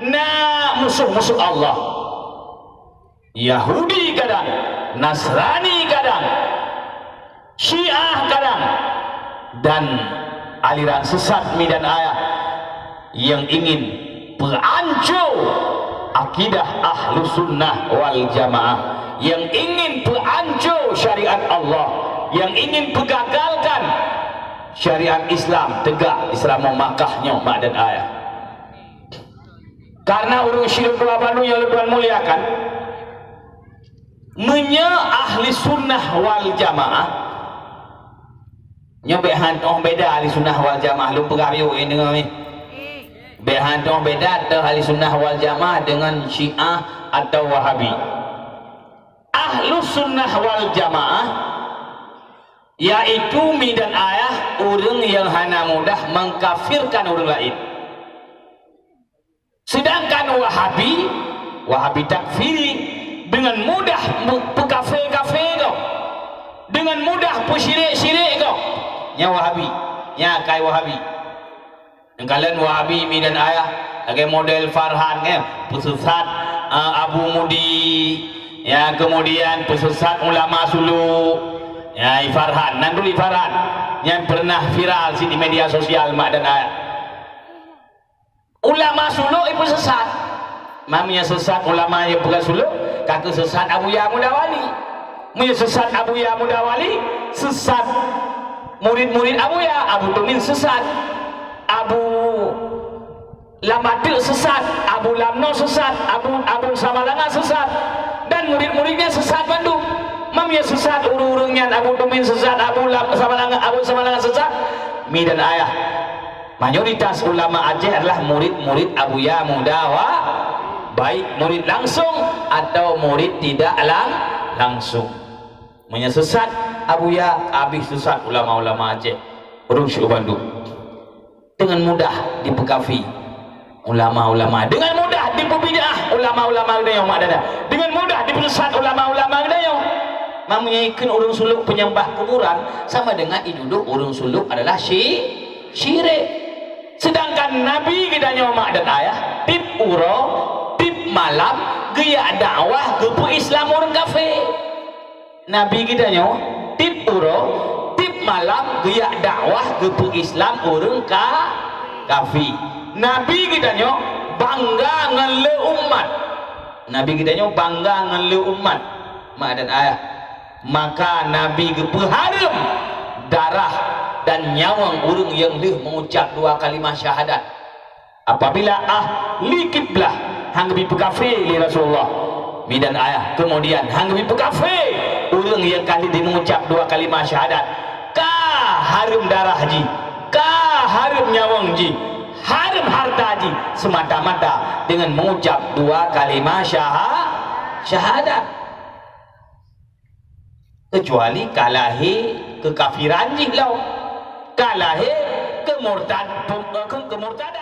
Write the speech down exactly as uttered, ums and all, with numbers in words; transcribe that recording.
Na musuh-musuh Allah. Yahudi kadang, Nasrani kadang, Syiah kadang, dan aliran sesat mi dan ayah yang ingin peuanco akidah Ahlus Sunnah wal Jamaah, yang ingin peuanco syariat Allah, yang ingin peugagalkan syariat Islam tegak di Seuramoe Makkah nyoe, mak dan ayah. Karena ureuëng syedara bandum nyang lôn tuan muliakan, meunyoe Ahli Sunnah wal Jamaah, nyoe bék hantom beda Ahli Sunnah wal Jamaah, lôn peugah bacut, eh, deungoe ni. Bék hantom beda teuh Ahli Sunnah wal Jamaah dengan Syiah atau Wahabi. Ahli Sunnah wal Jamaah, yaitu mi dan ayah ureuëng yang hana mudah mengkafirkan ureuëng lain. Sedangkan Wahabi, Wahabi takfiri, dengan mudah me-, peukafé-kafé gob, dengan mudah peusyirék-syirék gob. Nyan Wahabi, nyan akai Wahabi. Nyang kalon Wahabi mi dan ayah, lagée model Farhan, kan, peusesat, eh, Abu Mudi, ya, kemudian peusesat ulama Suluk, ya, i Farhan, nan dulu i Farhan, nyang pernah viral sit di media sosial, mak dan ayah. Ulama Suluk ipeusesat. Meunyoe sesat ulama nyang peugah Suluk, ka keuh sesat Abuya Muda Wali. Meunyoe sesat Abuya Muda Wali, sesat murid-murid Abuya, Abu Tumin sesat, Abu Lam Bateuk sesat, Abu Lamno sesat, Abu, Abu Samalanga sesat, dan murid-muridnya sesat bandum. Meunyoe sesat ureuëng-ureuëng nyan, Abu Tumin sesat, Abu Lam, Samalanga, Abu Samalanga sesat, mi dan ayah. Mayoritas ulama Aceh adalah murid-murid Abuya Muda Wa, baik murid langsung atau murid tidak lang-, langsung. Meunyoe sesat Abuya, habéh sesat ulama-ulama Aceh. Ureuëng syedara bandum. Dengan mudah dipeukafé ulama-ulama. Dengan mudah dipeubid'ah ulama-ulama geutanyoe, mak dan ayah. Dengan mudah dipeusesat ulama-ulama geutanyoe. Meunyoe ikheun ureuëng Suluk penyembah kuburan, sama dengan iduduek ureuëng Suluk adalah syi-, syirék. Sedangkan Nabi geutanyoe, mak dan ayah, tiep uroe, tiep malam, geujak dakwah, geupeu Islam ureuëng kafé. Nabi geutanyoe, tiep uroe, tiep malam, geujak dakwah, geupeu Islam ureuëng ka-, kafé. Nabi geutanyoe bangga ngon le umat. Nabi geutanyoe bangga ngon le umat, mak dan ayah. Maka Nabi geupeuhareuem darah dan nyawöng ureuëng nyang lheueh mengucap dua kalimah syahadat. Apabila ahli kiblah han geubri peukafé lé Rasulullah, mi dan ayah, kemudian han geubri peukafé ureuëng nyang ka lheueh mengucap dua kalimah syahadat, ka hareuem darah jih, ka hareuem nyawöng jih, hareuem harta jih, semata-mata dengan mengucap dua kalimah syaha-, syahadat. Kecuali ka lahé keukafiran jih lom, ka lahé keumurtad-, pem-, ke-, keumurtadan.